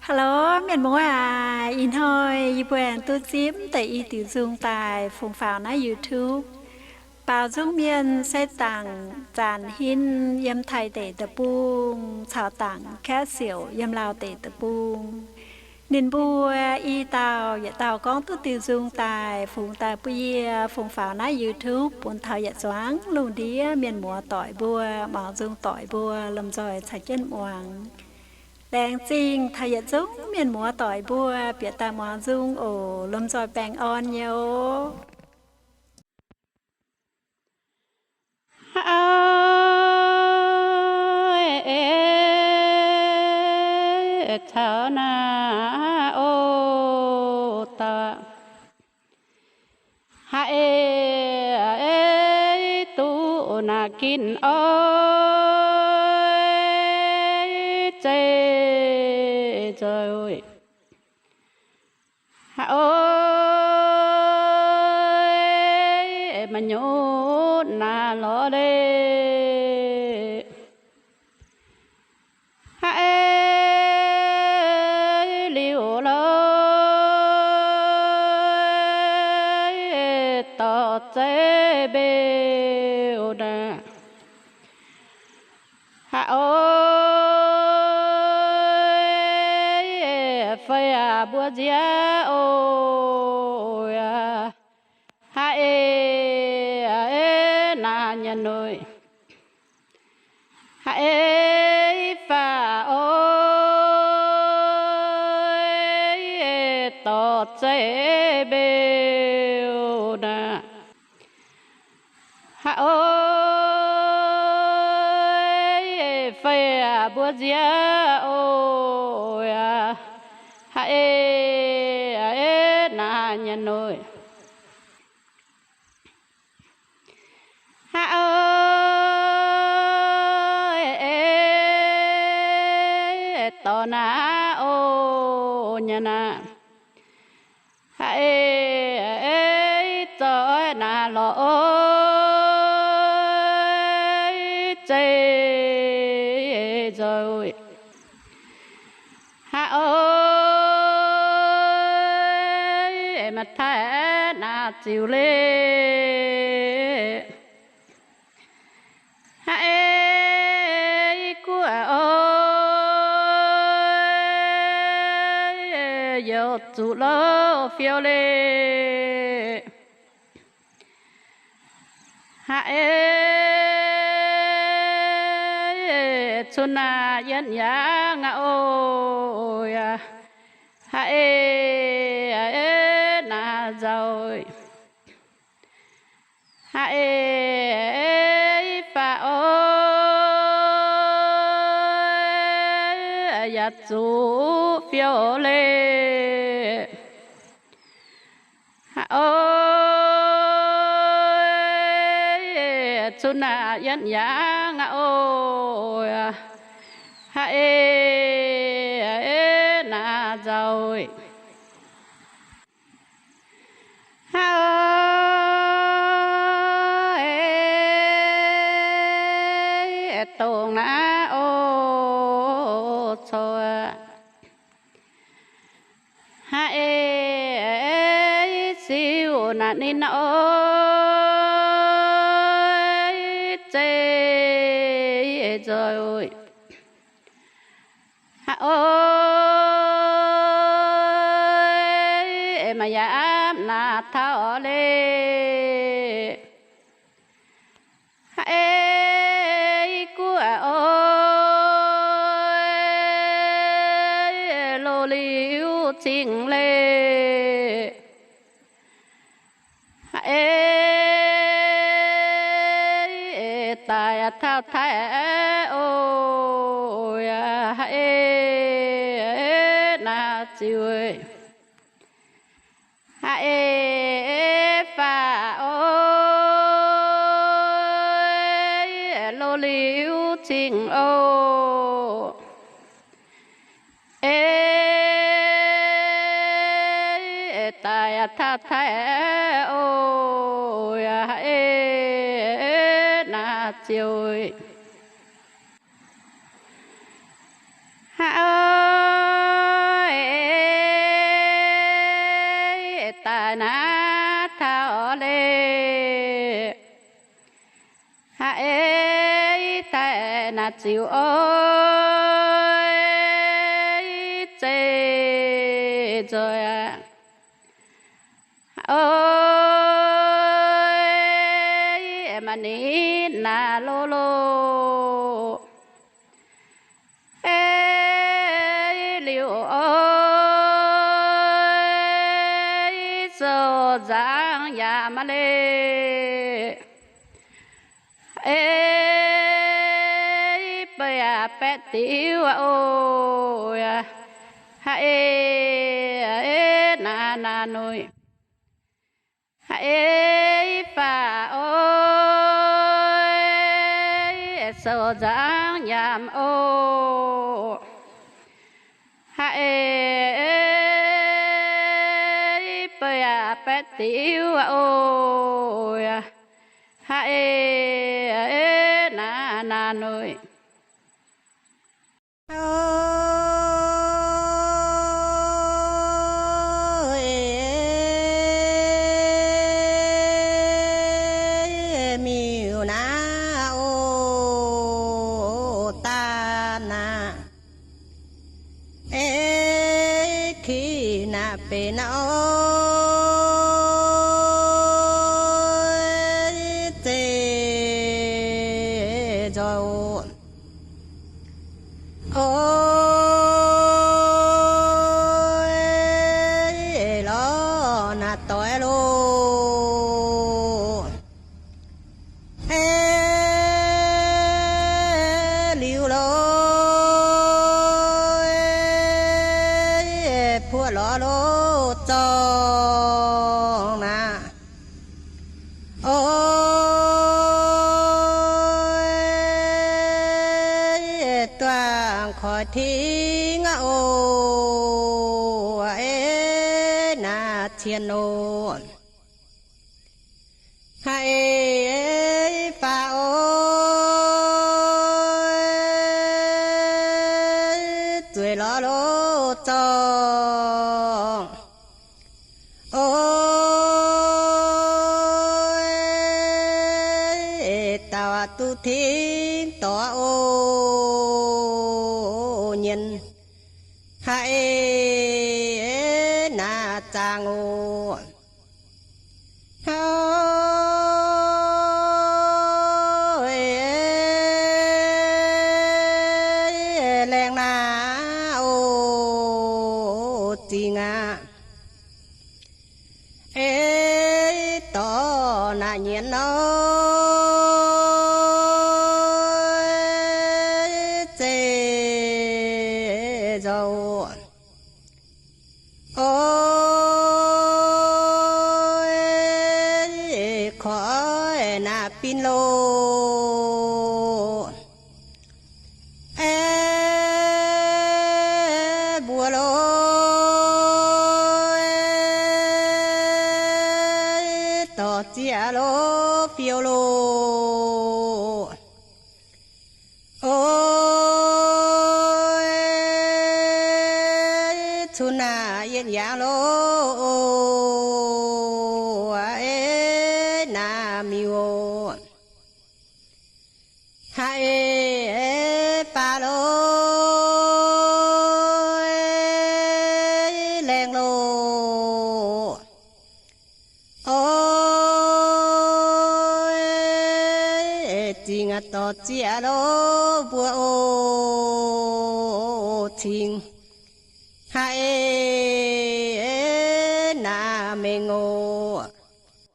Hello, mienh muoz aac, ih hnoi yie mbuo aengx duqv zipv deix i diuc nzung daaih fungx faaux naaiv YouTube. Baaux nzung mienh se dangc Zanc Hin yiem Taiv deic-bung caux dangc Kaeqv Siouc yiem Laauh deic-bung. Ninh mbuo i dauh yietc dauh gorngv duqv diuh nzung daaih fungx daaih bun yie fungx faaux naaiv YouTube bun taux yietc zuangx lungh ndiev mienh muoz doic mbuo, muangx nzung doic mbuo lomh nzoih caux jienv muangx. Laengz zingh taux yietc zungv mienh muoz doic mbuo bieqc daaih muangx nzung oc. Lomh nzoih baengh orn nyei oc. Caux naaiv oc dauh, ha'eix duqv naaiv ginv oix zei nzoih. Ha'eix maaih nyutc naaiv lorz leiz. Ha'eix liuz lorz dorh zeiv mbeu naaiv. Ha'eix feix aac mbuo nziav oc. Ha'eix naaiv nyei noic. Ha'eix faah oix dorh zeiv mbeu naaiv. Ha'eix feix aac mbuo nziav oc. Ha'eix naaiv nyei noic. Ha'eix dorh naaiv oc nyei naaiv. Ha'eix zoih naaiv lorz oix zei nzoih. Ha'eix maaih taaix naaiv ziux leiz. Ha'eix guoqv oix youc zuqc louv fiou leiz. Ha'eix cun naaiv yienv yaangv aqv oc. Ha'eix naaiv nzauh. Ha'eix faah oix yaac zuqc fiou leiz. Ha'eix cun naaiv yienv yaangv aqv oc. Ha'eix naaiv nzauh. Ha'eix dongh naaiv oc coux. Ha'eix siou naaiv ninh oix zei nzoih. Ha'eix maaih yaamv naaiv taux leiz. Ha'eix guoqv oix loz-liuz cingx leiz. Ha'eix daaih taux taaix oc. Ha'eix naaiv ziux. Ha'eix faah oix loz-liuz cingx oc. Eix daaih taux taaix oc. Ha'eix naaiv ziux. Ha'eix naaiv taux leiz, ha'eix daaih naaiv ziux oix zeiz nzoih aqv. Oix maanc naaiv loz-loz, ei liuz oix zoux nzangc yaac maah leiz, ei beiv yaac baeqv diuv aqv oc. Ha'eix naaiv naaiv noic, ha'eix faah oix zoux nzangc nyaanh oc. Ha'eix beiv yaac baeqv diuv aqv oc. Ha'eix naaiv naaiv noic, miuc naaiv oc, daaih naaiv, ei, kih naaiv benx naaiv oix zeiz nzoih oc. Oix lorz naaiv doix loh, ei, liuz loh, ei, puoqv lorz loh zorngh naaiv. Oix duangc koix ting aqv oc, ei, naaiv cien oc. Ha'eix faah oix zueiz lorz loh zorngh. Oix dauh duqv tingx dorngx oc, nyienh ha'eix naaiv zaangc oc. Laengz naaiv oc, zingh aqv. Ei, dorh naaiv nyienh nor, zeiz nzoih oc. Oix koiv naaiv bin loh, ei, mbuo loh, ei, dorh zieqv loh, fiou loh. Oix cun naaiv yietc yaangh loh, ei, naaiv miuc oc. Ha'eix faah loh, ei, laengz loh. Oix zingh dorh zieqv loh mbuo oc, cingx ha'eix naaiv mengh oc.